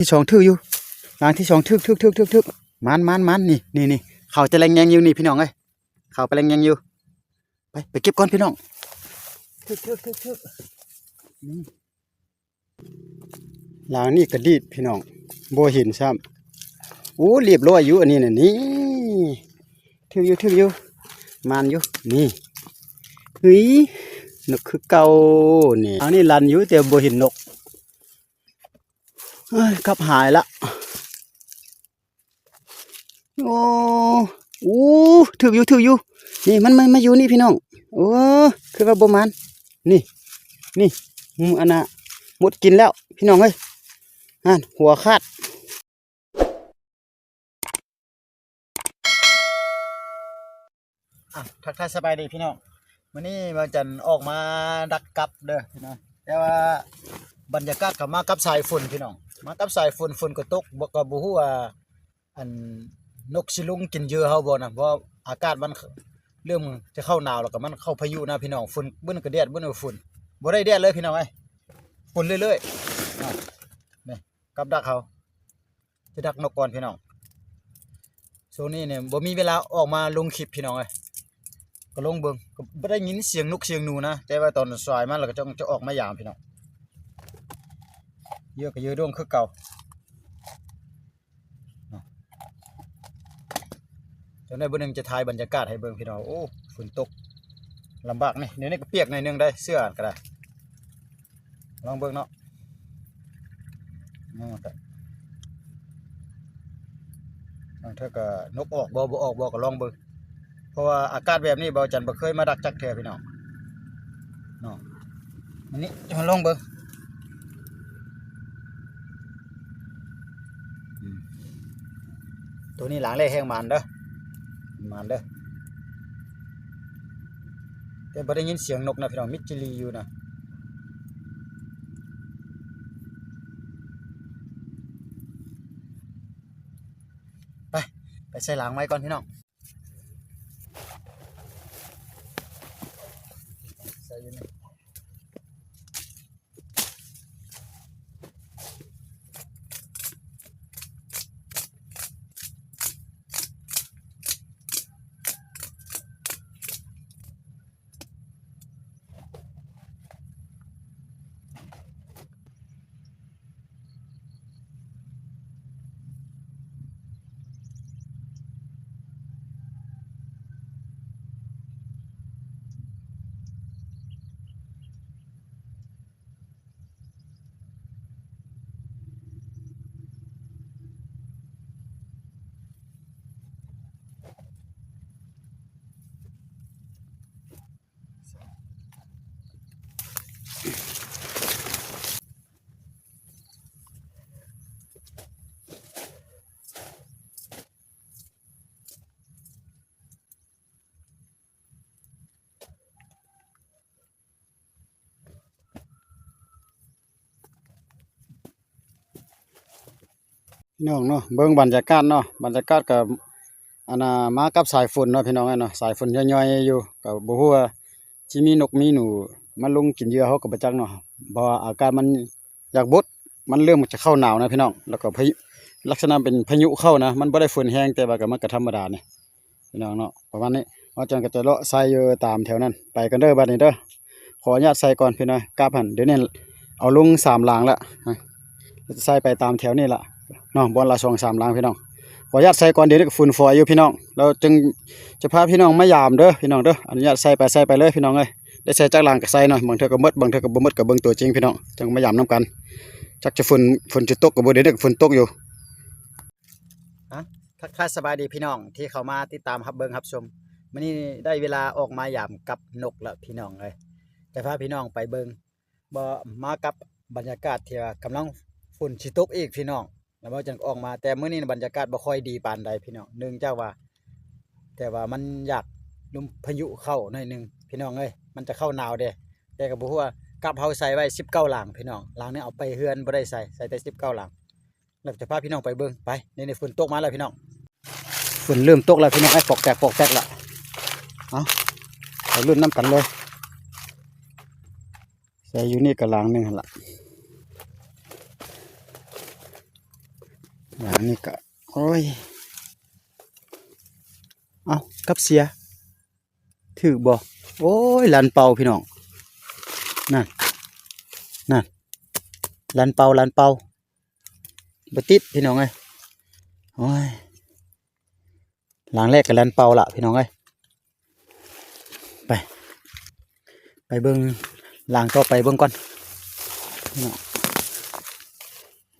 ທີສອງຖືຢູ່ ຫຼັງທີສອງຖື ຖື ຖື ຖື ຖື ໝານ ໝານ ໝານ ນີ້ ນີ້ ນີ້ ເຂົ້າຈະແລງແຍງຢູ່ນີ້ພີ່ນ້ອງເອີຍ ເຂົ້າໄປແລງແຍງຢູ່ ໄປ ໄປເກັບກ່ອນພີ່ນ້ອງ ຖື ຖື ຖື ຖື ນີ້ ຫຼັງນີ້ກະດີດພີ່ນ້ອງ ບໍ່ເຫັນຊ້ຳ ໂອ້ ລຽບຮ້ອຍຢູ່ອັນນີ້ນະ ນີ້ ຖືກຢູ່ ຖືກຢູ່ ໝານຢູ່ ນີ້ ຫຶຍ ນົກຄືເກົ່ານີ້ ອັນນີ້ລັນຢູ່ແຕ່ບໍ່ເຫັນນົກ ເອີຍ ກັບຫາຍລະ ໂອ້ ໂອ້ ຖືກຢູ່ ຖືກຢູ່ ນີ້ ມັນ ມັນມາຢູ່ນີ້ພີ່ນ້ອງ ໂອ້ ຄືວ່າບໍ່ໝານ ນີ້ ນີ້ ອືມ ອັນນ່າ ມົດກິນແລ້ວພີ່ນ້ອງເອີຍ ຫັ້ນ ຫົວຂາດ. ອ່ະ ທັກທາຍສະບາຍດີພີ່ນ້ອງ ມື້ນີ້ບ່າວຈັນອອກມາດັກກັບເດີພີ່ນ້ອງ ແຕ່ວ່າບັນຍາກາດກໍມາກັບສາຍຝົນພີ່ນ້ອງ ມາກັບສາຍຝົນ ຝົນກໍຕົກ ບໍ່ ກໍບໍ່ຮູ້ວ່າ ອັນ ນົກຊິລົງກິນເຫຍື່ອເຮົາບໍ່ນະ ເພາະອາກາດມັນເລີ່ມຈະເຂົ້າໜາວ ແລ້ວກໍມັນເຂົ້າພາຍຸນະພີ່ນ້ອງ ຝົນ ມື້ໜຶ່ງກໍແດດ ມື້ໜຶ່ງກໍຝົນ ບໍ່ໄດ້ແດດເລີຍພີ່ນ້ອງເອີຍ ຝົນເລື້ອຍໆ ນີ້ ກັບດັກເຮົາ ຈະດັກນົກກ່ອນພີ່ນ້ອງ ຊ່ວງນີ້ນີ້ບໍ່ມີເວລາອອກມາລົງຄລິບພີ່ນ້ອງເອີຍ ກໍລົງເບິ່ງ ກໍບໍ່ໄດ້ຍິນສຽງນົກສຽງໜູນະ ແຕ່ວ່າຕອນສາຍມາແລ້ວກໍຈະ ຈະອອກມາຢາມພີ່ນ້ອງ ເຫຍື່ອກໍເຫຍື່ອດ້ວງຄືເກົ່າ ເນາະ ຈັ່ງໃດມື້ໜຶ່ງຈະຖ່າຍບັນຍາກາດໃຫ້ເບິ່ງພີ່ນ້ອງ ໂອ້ ຝົນຕົກ ລຳບາກນີ້ ດຽວນີ້ກໍປຽກໜ້ອຍໜຶ່ງໄດ໋ ເສື້ອກໍໄດ້ ລອງເບິ່ງເນາະ ອືມ ບາງເທື່ອກໍນົກອອກບໍ່ ບໍ່ອອກບໍ່ ກໍລອງເບິ່ງ ເພາະວ່າອາກາດແບບນີ້ ບ່າວຈັນບໍ່ເຄີຍມາດັກຈັກເທື່ອພີ່ນ້ອງ ເນາະ ອັນນີ້ຈະມາລອງເບິ່ງ ອືມ ໂຕນີ້ຫຼາງແລ້ວແຮງໝານເດີ ໝານເດີ ແຕ່ບໍ່ໄດ້ຍິນສຽງນົກນະພີ່ນ້ອງ ມິດຈີລີຢູ່ນະ ໄປ ໄປໃສ່ຫຼາງໄວ້ກ່ອນພີ່ນ້ອງ ໃສ່ຢູ່ນີ້. ພີ່ນ້ອງເນາະ ເບິ່ງບັນຍາກາດເນາະ ບັນຍາກາດກໍ ອັນນ່າ ມາກັບສາຍຝົນເນາະ ພີ່ນ້ອງເອີຍເນາະ ສາຍຝົນຍ້ອຍໆຢູ່ ກໍບໍ່ຮູ້ວ່າຊິມີນົກມີໜູມາລົງກິນເຫຍື່ອເຮົາກໍບໍ່ຈັກເນາະ ເພາະວ່າອາກາດມັນຢາກບົດ ມັນເລີ່ມຈະເຂົ້າໜາວນະ ພີ່ນ້ອງ ແລ້ວກໍພາຍຸ ລັກສະນະເປັນພາຍຸເຂົ້ານະ ມັນບໍ່ໄດ້ຝົນແຮງ ແຕ່ວ່າກໍມັນກໍທຳມະດານີ້ ພີ່ນ້ອງເນາະ ປະມານນີ້ ບ່າວຈັນກໍຈະເລາະໃສ່ຢູ່ຕາມແຖວນັ້ນ ໄປກັນເດີບາດນີ້ເດີ ຂໍອະນຸຍາດໃສ່ກ່ອນພີ່ນ້ອງ ກັບຫັ້ນ ດຽວນີ້ເອົາລົງສາມຫຼັງລະ ໃສ່ໄປຕາມແຖວນີ້ລະເນາະ ບ່ອນລະສອງສາມຫຼັງພີ່ນ້ອງ ຂໍອະນຸຍາດໃສ່ກ່ອນ ດຽວນີ້ກໍຝຸ່ນຝອຍຢູ່ພີ່ນ້ອງ ແລ້ວຈຶ່ງຈະພາພີ່ນ້ອງມາຢາມເດີພີ່ນ້ອງເດີ ອະນຸຍາດໃສ່ໄປ ໃສ່ໄປເລີຍພີ່ນ້ອງເອີຍ ໄດ້ໃສ່ຈັກຫຼັງກໍໃສ່ເນາະ ບາງເທື່ອກໍໝົດ ບາງເທື່ອກໍບໍ່ໝົດ ກໍເບິ່ງຕົວຈິງພີ່ນ້ອງ ຈັ່ງມາຢາມນຳກັນ ຈັກຈະຝົນ ຝົນຈະຕົກກໍບໍ່ ດຽວນີ້ກໍຝົນຕົກຢູ່. ທັກທາຍສະບາຍດີພີ່ນ້ອງທີ່ເຂົ້າມາຕິດຕາມຮັບເບິ່ງຮັບຊົມ ມື້ນີ້ໄດ້ເວລາອອກມາຢາມກັບນົກແລ້ວພີ່ນ້ອງເອີຍ ຈະພາພີ່ນ້ອງໄປເບິ່ງ ບໍ່ ມາກັບບັນຍາກາດທີ່ວ່າກຳລັງຝົນຊິຕົກອີກພີ່ນ້ອງ ແລ້ວບ່າວຈັນກໍອອກມາ ແຕ່ມື້ນີ້ບັນຍາກາດບໍ່ຄ່ອຍດີປານໃດພີ່ນ້ອງ ເນື່ອງຈາກວ່າ ແຕ່ວ່າມັນຢາກລົມພາຍຸເຂົ້າໜ້ອຍໜຶ່ງພີ່ນ້ອງເອີຍ ມັນຈະເຂົ້າໜາວເດ້ ແຕ່ກໍບໍ່ຮູ້ວ່າ ກັບເຮົາໃສ່ໄວ້ສິບເກົ້າຫຼັງພີ່ນ້ອງ ຫຼັງນີ້ເອົາໄປເຮືອນບໍ່ໄດ້ໃສ່ ໃສ່ແຕ່ສິບເກົ້າຫຼັງ. ແລ້ວຈະພາພີ່ນ້ອງໄປເບິ່ງ ໄປ ນີ້ ນີ້ ຝົນຕົກມາແລ້ວພີ່ນ້ອງ ຝົນເລີ່ມຕົກແລ້ວພີ່ນ້ອງ ໄອ້ປອກແປກ ປອກແປກລະ ເອົາ ໄປລຸ້ນນຳກັນເລີຍ ໃສ່ຢູ່ນີ້ກໍຫຼັງໜຶ່ງຫັ້ນລະ ຫຼັງນີ້ກະ ໂອ້ຍ ເອົ້າ ກັບເສຍ ຖືກບໍ່? ໂອ້ຍ ລັນເປົ່າພີ່ນ້ອງ ນັ້ນ ນັ້ນ ລັນເປົ່າ ລັນເປົ່າ ບໍ່ຕິດພີ່ນ້ອງເອີຍ ໂອ້ຍ ຫຼັງແລກກໍລັນເປົ່າລະພີ່ນ້ອງເອີຍ ໄປ ໄປເບິ່ງຫຼັງຕໍ່ໄປເບິ່ງກ່ອນ ພີ່ນ້ອງ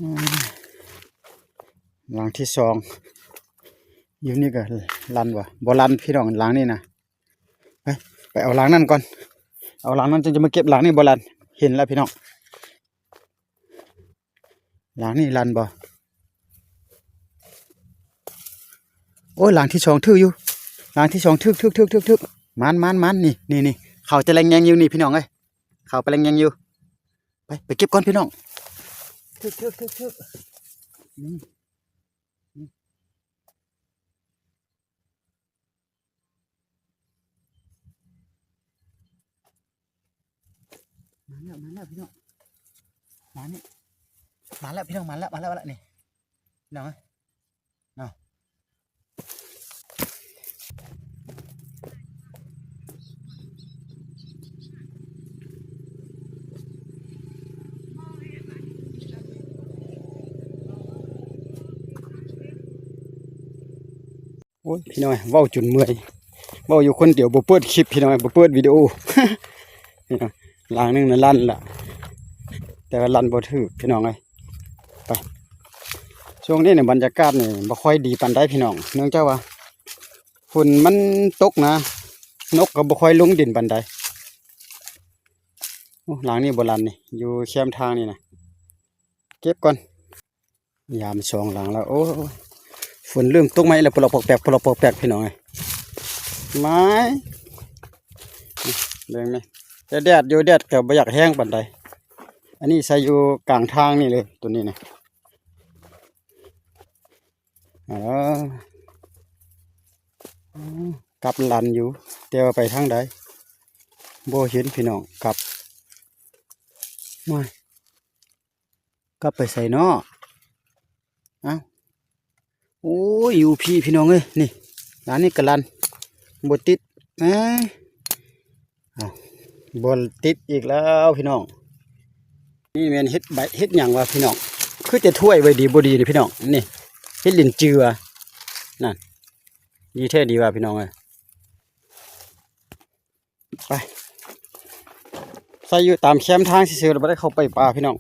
ອືມ ຫຼັງທີສອງ ຢູ່ນີ້ກໍລັນບໍ່? ບໍ່ລັນພີ່ນ້ອງ ຫຼັງນີ້ນະ ໄປ ໄປເອົາຫຼັງນັ້ນກ່ອນ ເອົາຫຼັງນັ້ນຈຶ່ງຈະມາເກັບ ຫຼັງນີ້ບໍ່ລັນ ເຫັນແລ້ວພີ່ນ້ອງ ຫຼັງນີ້ລັນບໍ່? ໂອ້ຍ ຫຼັງທີສອງຖືກຢູ່ ຫຼັງທີສອງຖືກ ຖືກ ຖືກ ຖືກ ຖືກ ໝານ ໝານ ໝານ ນີ້ ນີ້ ນີ້ ເຂົ້າແຕ່ແລງແຍງຢູ່ນີ້ພີ່ນ້ອງເອີຍ ເຂົ້າໄປແລງແຍງຢູ່ ໄປ ໄປເກັບກ່ອນພີ່ນ້ອງ ຖືກ ຖືກ ຖືກ ຖືກ ອືມ ອືມ ມາແລ້ວ ມາແລ້ວພີ່ນ້ອງ ມານີ້ ມາແລ້ວພີ່ນ້ອງ ມາແລ້ວ ມາແລ້ວ ມາແລ້ວ ນີ້ພີ່ນ້ອງເອີຍ ເນາະ ໂອ້ຍ ພີ່ນ້ອງ ເວົ້າຈົນເມື່ອຍ ເວົ້າຢູ່ຄົນດຽວ ບໍ່ເປີດຄລິບພີ່ນ້ອງ ບໍ່ເປີດວິດີໂອ ພີ່ນ້ອງ ຫຼັງໜຶ່ງນະລັນລະ ແຕ່ວ່າລັນບໍ່ຖືກພີ່ນ້ອງເອີຍ ໄປ ຊ່ວງນີ້ນີ້ບັນຍາກາດນີ້ບໍ່ຄ່ອຍດີປານໃດພີ່ນ້ອງ ເນື່ອງຈາກວ່າຝົນມັນຕົກນະ ນົກກໍບໍ່ຄ່ອຍລົງດິນປານໃດ ໂອ້ ຫຼັງນີ້ບໍ່ລັນນີ້ ຢູ່ແຄມທາງນີ້ນະ ເກັບກ່ອນ ຍາມສອງຫຼັງແລ້ວ ໂອ້ຍ ຝົນເລີ່ມຕົກມາອີກແລ້ວ ປະຫຼອກປອກແປກ ປະຫຼອກປອກແປກ ພີ່ນ້ອງເອີຍ ມາຍ ເບິ່ງແມ ແຕ່ແດດຢູ່ ແດດກໍບໍ່ຢາກແຮງປານໃດ ອັນນີ້ໃສ່ຢູ່ກາງທາງນີ້ເລີຍ ຕົວນີ້ນະ ເອີ ກັບລັນຢູ່ ແຕ່ວ່າໄປທາງໃດ ບໍ່ເຫັນ ພີ່ນ້ອງ ກັບ ໂອ້ຍ ກັບໄປໃສເນາະ? ອ້າວ ໂອ້ຍ ຢູ່ພີ້ພີ່ນ້ອງເອີຍ ນີ້ ລານນີ້ກະລັນ ບໍ່ຕິດ ເອີຍ ອ້າວ ບໍ່ຕິດອີກແລ້ວພີ່ນ້ອງ ນີ້ແມ່ນເຫັດໃບ ເຫັດຫຍັງວະພີ່ນ້ອງ ຄືແຕ່ຖ້ວຍໄວ້ດີບໍ່ດີນີ້ພີ່ນ້ອງ ນີ້ ເຫັດລິ້ນຈືຫວາ ນັ້ນ ດີແທ້ດີວ່າພີ່ນ້ອງເອີຍ. ໄປ ໃສ່ຢູ່ຕາມແຄມທາງຊື່ໆ ແລ້ວບໍ່ໄດ້ເຂົ້າໄປປ່າພີ່ນ້ອງ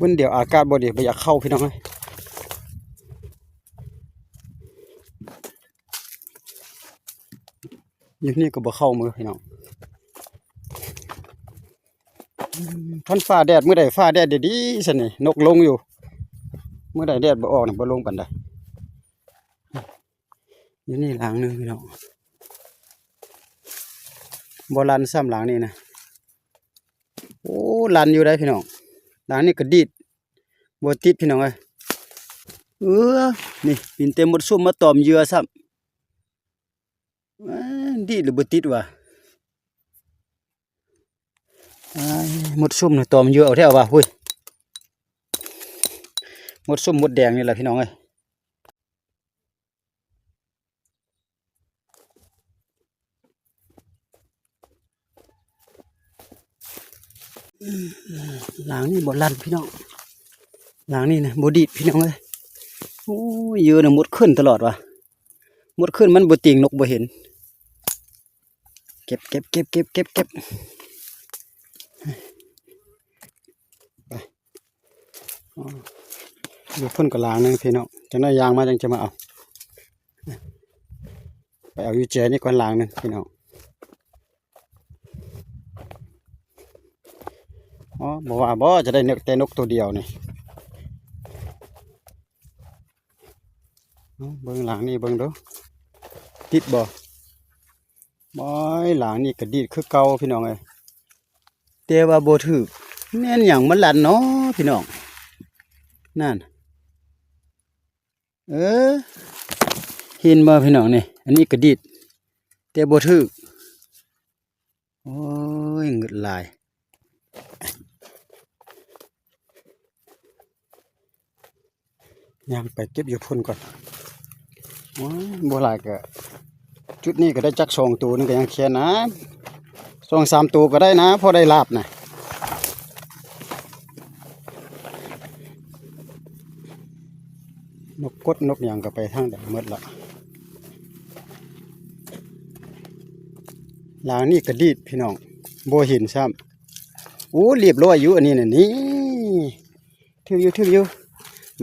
ມື້ດຽວອາກາດບໍ່ດີ ບໍ່ຢາກເຂົ້າພີ່ນ້ອງເອີຍ ຢູ່ນີ້ກໍບໍ່ເຂົ້າມື້ພີ່ນ້ອງ ຄັນຟ້າແດດ ມື້ໃດຟ້າແດດດີໆ ຊັ້ນນີ້ ນົກລົງຢູ່ ມື້ໃດແດດບໍ່ອອກນີ້ ບໍ່ລົງປານໃດ. ຢູ່ນີ້ຫຼັງໜຶ່ງພີ່ນ້ອງ ບໍ່ລັນຊ້ຳຫຼັງນີ້ນະ ໂອ້ ລັນຢູ່ໃດ໋ພີ່ນ້ອງ ຫຼັງນີ້ກະດີດ ບໍ່ຕິດພີ່ນ້ອງເອີຍ ເອີ ນີ້ ປີນແຕ່ມົດຊຸ່ມມາຕອມເຫຍື່ອຊ້ຳ ເອີ ດີດຫຼືບໍ່ຕິດຫວາ ອ້າຍ ມົດຊຸ່ມນະຕອມເຫຍື່ອເອົາແທ້ຫວາ ຫຸ້ຍ ມົດຊຸ່ມມົດແດງນີ້ແຫຼະພີ່ນ້ອງເອີຍ. ຫຼັງນີ້ບໍ່ລັນພີ່ນ້ອງ ຫຼັງນີ້ນະບໍ່ດີດພີ່ນ້ອງເອີຍ ໂອ້ຍ ເຫຍື່ອນະມົດຂຶ້ນຕະຫຼອດຫວາ ມົດຂຶ້ນມັນບໍ່ຕີງ ນົກບໍ່ເຫັນ ເກັບ ເກັບ ເກັບ ເກັບ ເກັບ ເກັບ ໄປ. ອໍ ຢູ່ພຸ້ນກໍຫຼັງໜຶ່ງພີ່ນ້ອງ ຈັກໜ້ອຍຍ່າງມາຈັ່ງຈະມາເອົາ ໄປເອົາຢູ່ແຈນີ້ກ່ອນຫຼັງໜຶ່ງພີ່ນ້ອງ ອໍ ບໍ່ວ່າບໍ່ຈະໄດ້ນົກ ແຕ່ນົກໂຕດຽວນີ້ ເບິ່ງຫຼັງນີ້ເບິ່ງດູ ຕິດບໍ່? ໂອ້ຍ ຫຼັງນີ້ກະດີດຄືເກົ່າພີ່ນ້ອງເອີຍ ແຕ່ວ່າບໍ່ຖືກ ແມ່ນຫຍັງມາລັນເນາະພີ່ນ້ອງ ນັ້ນ ເອີ ເຫັນບໍ່ພີ່ນ້ອງນີ້ ອັນນີ້ກະດີດ ແຕ່ບໍ່ຖືກ ໂອ້ຍ ງຶດຫຼາຍ. ຍ່າງໄປເກັບຢູ່ພຸ້ນກ່ອນ. ໂອ້ຍ ບໍ່ຫຼາຍກໍ ຈຸດນີ້ກໍໄດ້ຈັກສອງໂຕໜຶ່ງກໍຍັງແຄ່ນນະ ສອງສາມໂຕກໍໄດ້ນະ ພໍໄດ້ລາບນະ. ນົກກົດນົກຫຍັງກໍໄປທາງໃດໝົດລະ. ຫຼັງນີ້ກະດີດພີ່ນ້ອງ ບໍ່ເຫັນຊ້ຳ. ໂອ້ ລຽບຮ້ອຍຢູ່ອັນນີ້ນະ ນີ້ ຖືກຢູ່ ຖືກຢູ່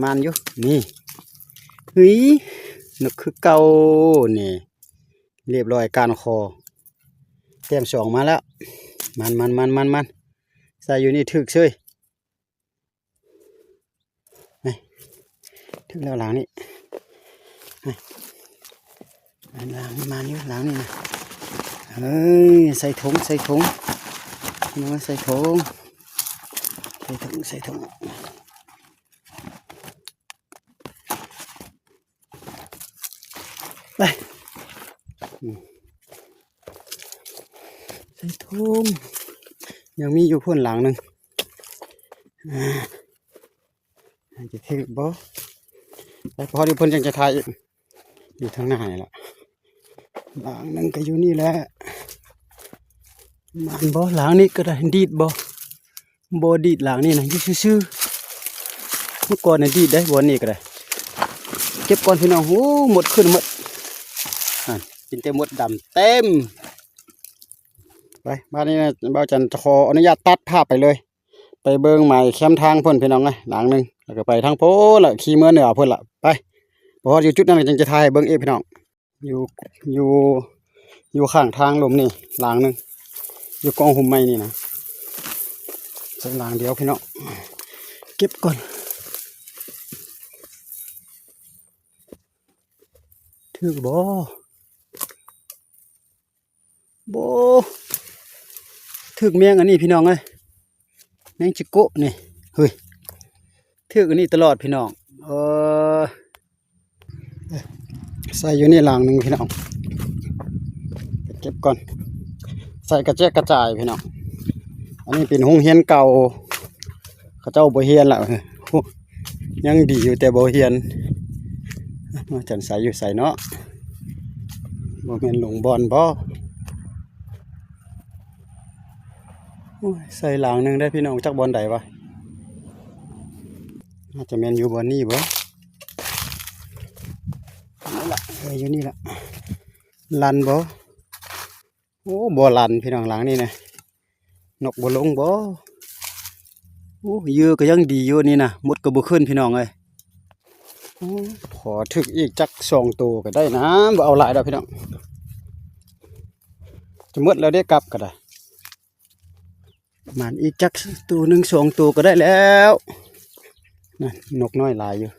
ໝານຢູ່ ນີ້. ຫຶຍ ນົກຄືເກົ່ານີ້ ລຽບຮ້ອຍ ກ້ານຄໍ ແຕ້ມສອງມາແລ້ວ. ໝານ ໝານ ໝານ ໝານ ໝານ ໃສ່ຢູ່ນີ້ ຖືກເສີຍ. ນີ້ ຖືກແລ້ວຫຼັງນີ້ ນີ້ ຫຼັງນີ້ມາຢູ່ຫຼັງນີ້ນະ. ເອີ ໃສ່ຖົງ ໃສ່ຖົງ ເອົາມາໃສ່ຖົງ ໃສ່ຖົງ ໃສ່ຖົງ ໄປ ອືມ ໃສ່ຖົງ. ຍັງມີຢູ່ພຸ້ນຫຼັງໜຶ່ງ ອ່າ ຈະຖືກບໍ່? ໄປພໍດີເພິ່ນຈັ່ງຈະຖ່າຍອີກ ຢູ່ທາງໜ້ານີ້ລະ. ຫຼັງໜຶ່ງກໍຢູ່ນີ້ແຫຼະ ໝານບໍ່? ຫຼັງນີ້ກໍໄດ້ ດີດບໍ່? ບໍ່ດີດ ຫຼັງນີ້ນະ ຢູ່ຊື່ໆ. ເມື່ອກ່ອນນະດີດໄດ໋ ບ່ອນນີ້ກໍໄດ້. ເກັບກ່ອນພີ່ນ້ອງ ໂອ້ ມົດຂຶ້ນໝົດ ຫັ້ນ ກິນແຕ່ມົດດຳເຕັມ. ໄປ ບາດນີ້ນະ ບ່າວຈັນຈະຂໍອະນຸຍາດຕັດພາບໄປເລີຍ ໄປເບິ່ງໝາຍແຄມທາງພຸ້ນພີ່ນ້ອງເອີຍ ຫຼັງໜຶ່ງ ແລ້ວກໍໄປທາງພຸ້ນລະ ຂີ່ເມືອເໜືອພຸ້ນລະ. ໄປ ພໍຮອດຢູ່ຈຸດນັ້ນກໍຈຶ່ງຈະຖ່າຍໃຫ້ເບິ່ງອີກພີ່ນ້ອງ. ຢູ່ ຢູ່ ຢູ່ຂ້າງທາງລຸ່ມນີ້ຫຼັງໜຶ່ງ ຢູ່ກ້ອງຮົ່ມໄມ້ນີ້ນະ ໃສ່ຫຼັງດຽວພີ່ນ້ອງ. ເກັບກ່ອນ ຖືກບໍ່? ບໍ່ ຖືກແມງອັນນີ້ພີ່ນ້ອງເອີຍ ແມງຈິໂກະນີ້. ເຮີ້ຍ ຖືກອັນນີ້ຕະຫຼອດພີ່ນ້ອງ ເອີ ໃສ່ຢູ່ນີ້ຫຼັງໜຶ່ງພີ່ນ້ອງ ເກັບກ່ອນ ໃສ່ກະແຈກກະຈາຍພີ່ນ້ອງ. ອັນນີ້ເປັນໂຮງຮຽນເກົ່າ ເຂົາເຈົ້າບໍ່ຮຽນລະ ຍັງດີຢູ່ແຕ່ບໍ່ຮຽນ. ມາຈັນໃສຢູ່ໃສເນາະ ບໍ່ແມ່ນຫຼົງບ່ອນບໍ່? ໂອ້ຍ ໃສ່ຫຼັງໜຶ່ງໄດ້ພີ່ນ້ອງ ຈັກບ່ອນໃດວະ ອາດຈະແມ່ນຢູ່ບ່ອນນີ້ບໍ່? ນີ້ລະ ເອີ ຢູ່ນີ້ລະ ລັ່ນບໍ່? ໂອ້ ບໍ່ລັ່ນພີ່ນ້ອງ ຫຼັງນີ້ນະ ນົກບໍ່ລົງບໍ່? ໂອ້ ເຫຍື່ອກໍຍັງດີຢູ່ນີ້ນະ ມົດກໍບໍ່ຂຶ້ນພີ່ນ້ອງເອີຍ. ໂອ້ ຂໍຖືກອີກຈັກສອງໂຕກໍໄດ້ນະ ບໍ່ເອົາຫຼາຍດອກພີ່ນ້ອງ ຈະໝົດແລ້ວເດ້ ກັບກໍໄດ້. ໝານອີກຈັກໂຕໜຶ່ງສອງໂຕກໍໄດ້ແລ້ວ. ນັ້ນ ນົກນ້ອຍຫຼາຍຢູ່.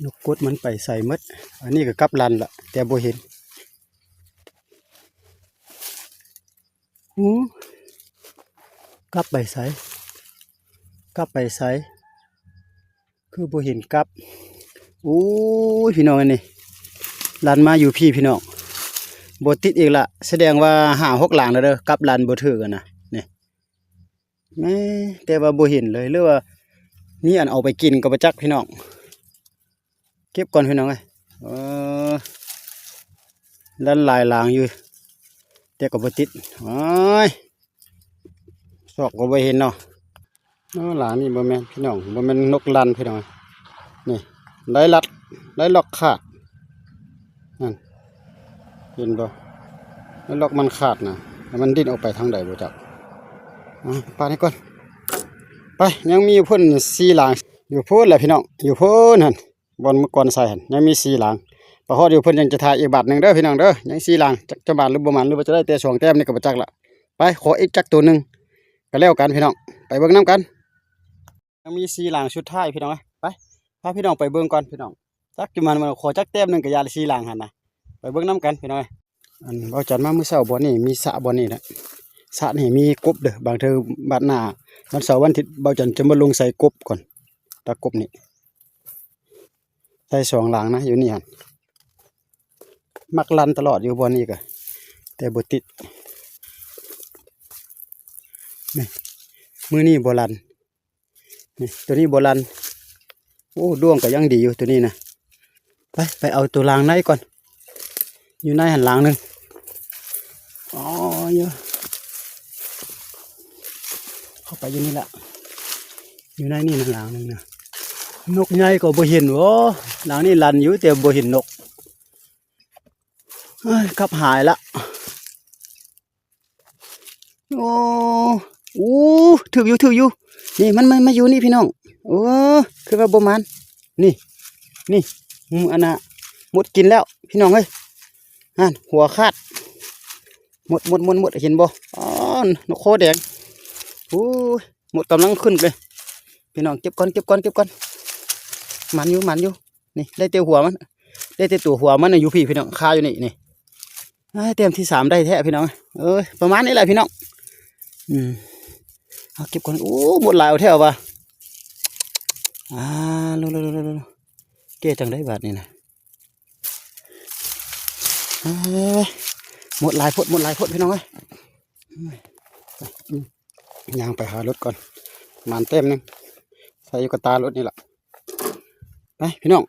ນົກກົດມັນໄປໃສໝົດ? ອັນນີ້ກໍກັບລັນລະ ແຕ່ບໍ່ເຫັນ. ຫື ກັບໄປໃສ? ກັບໄປໃສ? ຄືບໍ່ເຫັນກັບ. ໂອ້ຍ ພີ່ນ້ອງ ອັນນີ້ລັນມາຢູ່ພີ້ພີ່ນ້ອງ ບໍ່ຕິດອີກລະ. ສະແດງວ່າຫ້າຫົກຫຼັງແລ້ວເດີ ກັບລັນບໍ່ຖືກຫັ້ນນະ ນີ້. ແໝ່ ແຕ່ວ່າບໍ່ເຫັນເລີຍ ຫຼືວ່າມີອັນເອົາໄປກິນກໍບໍ່ຈັກພີ່ນ້ອງ. ເກັບກ່ອນພີ່ນ້ອງເອີຍ. ເອີ ລັນຫຼາຍຫຼັງຢູ່ ແຕ່ກໍບໍ່ຕິດ. ໂອ້ຍ ຊອກກໍບໍ່ເຫັນເນາະ. ເນາະ ຫຼັງນີ້ບໍ່ແມ່ນພີ່ນ້ອງ ບໍ່ແມ່ນນົກລັນພີ່ນ້ອງ. ນີ້ ໄດ້ລັດ ໄດ້ລັອກຂາດ ນັ້ນ ເຫັນບໍ່? ໄດ້ລັອກມັນຂາດນະ ແລ້ວມັນດີ້ນອອກໄປທາງໃດບໍ່ຈັກ. ອ່າ ປາດນີ້ກ່ອນ ໄປ. ຍັງມີຢູ່ພຸ້ນສີ່ຫຼັງ ຢູ່ພຸ້ນແຫຼະພີ່ນ້ອງ ຢູ່ພຸ້ນຫັ້ນ ບ່ອນເມື່ອກ່ອນໃສ່ຫັ້ນ ຍັງມີສີ່ຫຼັງ. ໄປຮອດຢູ່ເພິ່ນຍັງຈະຖ່າຍອີກບາດໜຶ່ງເດີພີ່ນ້ອງເດີ. ຍັງສີ່ຫຼັງ ຈັກຈະໝານຫຼືບໍ່ໝານ ຫຼືວ່າຈະໄດ້ແຕ່ສອງແຕ້ມນີ້ກໍບໍ່ຈັກລະ. ໄປ ຂໍອີກຈັກໂຕໜຶ່ງກໍແລ້ວກັນພີ່ນ້ອງ ໄປເບິ່ງນຳກັນ. ຍັງມີສີ່ຫຼັງສຸດທ້າຍພີ່ນ້ອງເອີຍ. ໄປ ພາພີ່ນ້ອງໄປເບິ່ງກ່ອນພີ່ນ້ອງ. ຈັກຢູ່ມັນ ມັນຂໍຈັກແຕ້ມໜຶ່ງກໍຢ່າ ສີ່ຫຼັງຫັ້ນນະ. ໄປເບິ່ງນຳກັນພີ່ນ້ອງເອີຍ. ອັນເວົ້າຈັນມາມື້ເຊົ້າບ່ອນນີ້ ມີສະບ່ອນນີ້ແຫຼະ ສະນີ້ມີກົບເດີ. ບາງເທື່ອບາດໜ້າ ວັນເສົາວັນອາທິດ ເວົ້າຈັນຈະມາລົງໃສ່ກົບກ່ອນ ຕາກົບນີ້. ໃສ່ສອງຫຼັງນະ ຢູ່ນີ້ຫັ້ນ ມັກລັນຕະຫຼອດຢູ່ບ່ອນນີ້ກະ ແຕ່ບໍ່ຕິດ. ນີ້ ມື້ນີ້ບໍ່ລັນ ນີ້ ໂຕນີ້ບໍ່ລັ່ນ. ໂອ້ ດ້ວງກໍຍັງດີຢູ່ໂຕນີ້ນະ. ໄປ ໄປເອົາໂຕລ່າງໃນກ່ອນ. ຢູ່ໃນຫັ້ນລ່າງໜຶ່ງ. ອໍ ຢູ່ ເຂົ້າໄປຢູ່ນີ້ລະ. ຢູ່ໃນນີ້ນະ ລ່າງໜຶ່ງນະ. ນົກໃຫຍ່ກໍບໍ່ເຫັນ. ໂອ້ ລ່າງນີ້ລັ່ນຢູ່ ແຕ່ບໍ່ເຫັນນົກ. ເອີຍ ກັບຫາຍລະ. ໂອ້ ໂອ້ ຖືກຢູ່ ຖືກຢູ່. ນີ້ ມັນ ມັນ ມັນຢູ່ນີ້ພີ່ນ້ອງ. ໂອ້ ຄືວ່າບໍ່ໝານ. ນີ້ ນີ້ ອືມ ອັນນ່າ ມົດກິນແລ້ວພີ່ນ້ອງເອີຍ. ຫັ້ນ ຫົວຂາດ. ມົດ ມົດ ມົດ ມົດ ເຫັນບໍ່? ອໍ ນົກຄໍແດງ. ໂອ້ຍ ມົດກຳລັງຂຶ້ນເລີຍພີ່ນ້ອງ. ເກັບກ່ອນ ເກັບກ່ອນ ເກັບກ່ອນ. ໝານຢູ່ ໝານຢູ່. ນີ້ ໄດ້ແຕ່ຫົວມັນ ໄດ້ແຕ່ຕົວຫົວມັນນະ ຢູ່ພີ້ພີ່ນ້ອງ ຄາຢູ່ນີ້ ນີ້. ອ້າຍ ແຕ້ມທີສາມໄດ້ແທ້ພີ່ນ້ອງເອີຍ. ປະມານນີ້ແຫຼະພີ່ນ້ອງ. ອືມ ເອົາເກັບກ່ອນ. ໂອ້ ມົດຫຼາຍເອົາແທ້ວ່າ. ອ່າ ໂລ ໂລ ໂລ ໂລ ແກ້ຈັ່ງໃດບາດນີ້ນະ. ເອີຍ ມົດຫຼາຍໂພດ ມົດຫຼາຍໂພດພີ່ນ້ອງເອີຍ. ອືມ ຍ່າງໄປຫາລົດກ່ອນ. ໝານແຕ້ມໜຶ່ງ ໃສ່ຢູ່ກະຕາລົດນີ້ລະ. ໄປພີ່ນ້ອງ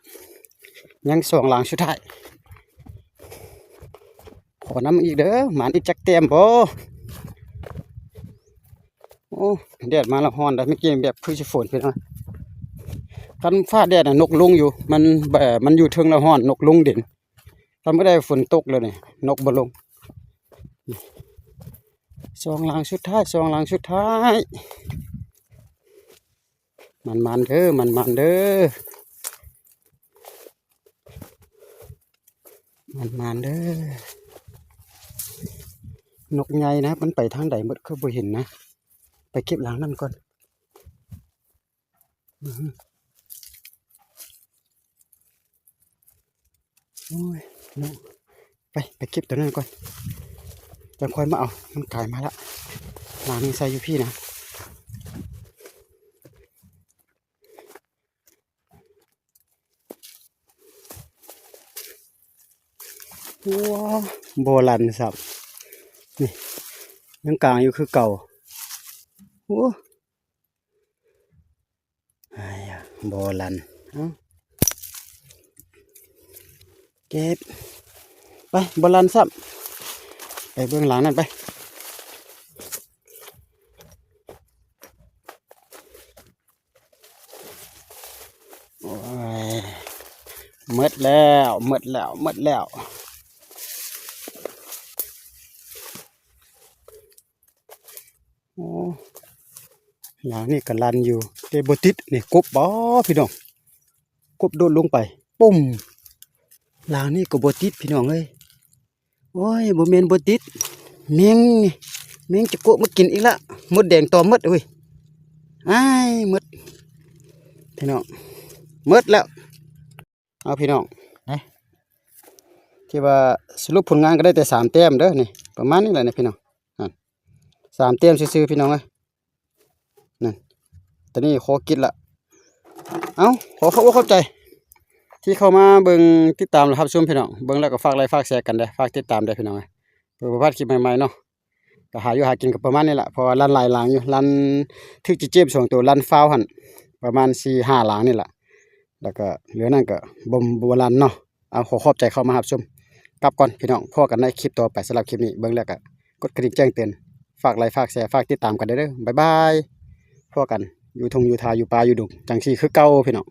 ຍັງສອງຫຼັງສຸດທ້າຍ. ຂໍນຳອີກເດີ ໝານອີກຈັກແຕ້ມບໍ່? ໂອ້ ແດດມາແລ້ວຮ້ອນໄດ໋. ເມື່ອກີ້ແບບຄືຊິຝົນພີ່ນ້ອງ. ຄັນຟ້າແດດນະ ນົກລົງຢູ່. ມັນ ແບບ ມັນຢູ່ເທິງແລ້ວຮ້ອນ ນົກລົງດິນ. ຄັນບໍ່ໄດ້ຝົນຕົກແລ້ວນີ້ ນົກບໍ່ລົງ. ສອງຫຼັງສຸດທ້າຍ ສອງຫຼັງສຸດທ້າຍ. ໝານໆເດີ ໝານໆເດີ ໝານໆເດີ. ນົກໃຫຍ່ນະ ມັນໄປທາງໃດໝົດ ຄືບໍ່ເຫັນນະ. ໄປເກັບຫຼັງນັ້ນກ່ອນ. ອື ໂອ້ຍເນາະ ໄປ ໄປເກັບຕົວນັ້ນກ່ອນ ຈັ່ງຄ່ອຍມາເອົາ. ມັນກາຍມາລະ ຫຼັງນີ້ໃສ່ຢູ່ພີ້ນະ. ວ້າ ບໍ່ລັ່ນຊ້ຳ ນີ້ ຍັງກາງຢູ່ຄືເກົ່າ. ໂອ້ ອ້າຍ ບໍ່ລັ່ນ ເອົ້າ ເກັບ ໄປ ບໍ່ລັ່ນຊ້ຳ ໄປເບິ່ງຫຼັງນັ້ນໄປ. ໂອ້ຍ ໝົດແລ້ວ ໝົດແລ້ວ ໝົດແລ້ວ. ໂອ້ ຫຼັງນີ້ກໍລັ່ນຢູ່ ແຕ່ບໍ່ຕິດ. ນີ້ກົບບໍພີ່ນ້ອງ ກົບໂດດລົງໄປ ປຸ້ມ. ຫຼັງນີ້ກໍບໍ່ຕິດພີ່ນ້ອງເອີຍ. ໂອ້ຍ ບໍ່ແມ່ນບໍ່ຕິດ ແມງ ແມງຈະໂກະມາກິນອີກລະ. ມົດແດງຕອມໝົດເວີຍ. ອ້າຍ ໝົດພີ່ນ້ອງ ໝົດແລ້ວ. ເອົາພີ່ນ້ອງ ທີ່ວ່າສະຫຼຸບຜົນງານກໍໄດ້ແຕ່ສາມແຕ້ມເດີ. ນີ້ປະມານນີ້ແຫຼະນີ້ພີ່ນ້ອງ ນັ້ນ ສາມແຕ້ມຊື່ໆ ພີ່ນ້ອງເອີຍ. ນັ້ນ ຕອນນີ້ຂໍກິນລະ. ເອົ້າ ຂໍຂອບອົກຂອບໃຈທີ່ເຂົ້າມາເບິ່ງ ຕິດຕາມ ແລະ ຮັບຊົມພີ່ນ້ອງ. ເບິ່ງແລ້ວກໍຝາກໄລຄ໌ ຝາກແຊກັນເດີ ຝາກຕິດຕາມເດີພີ່ນ້ອງເອີຍ ເພື່ອບໍ່ພາດຄລິບໃໝ່ໆເນາະ. ກໍຫາຢູ່ຫາກິນກໍປະມານນີ້ລະ ເພາະວ່າລັ່ນຫຼາຍຫຼັງຢູ່ ລັ່ນຖືກຈີເຈັບສອງໂຕ ລັ່ນຟາວຫັ້ນ ປະມານສີ່ຫ້າຫຼັງນີ້ລະ ແລ້ວກໍເຫຼືອນັ້ນກໍບໍ່ ບໍ່ລັ່ນເນາະ. ເອົາ ຂໍຂອບໃຈເຂົ້າມາຮັບຊົມ ກັບກ່ອນພີ່ນ້ອງ ພໍ້ກັນໃນຄລິບຕໍ່ໄປ. ສຳລັບຄລິບນີ້ເບິ່ງແລ້ວກໍກົດກະດິ່ງແຈ້ງເຕືອນ ຝາກໄລຄ໌ ຝາກແຊ ຝາກຕິດຕາມກັນເດີ ບາຍບາຍ. ພໍ້ກັນຢູ່ທົ່ງຢູ່ທາ ຢູ່ປ່າຢູ່ດົງ ຈັ່ງຊີ້ຄືເກົ່າພີ່ນ້ອງ.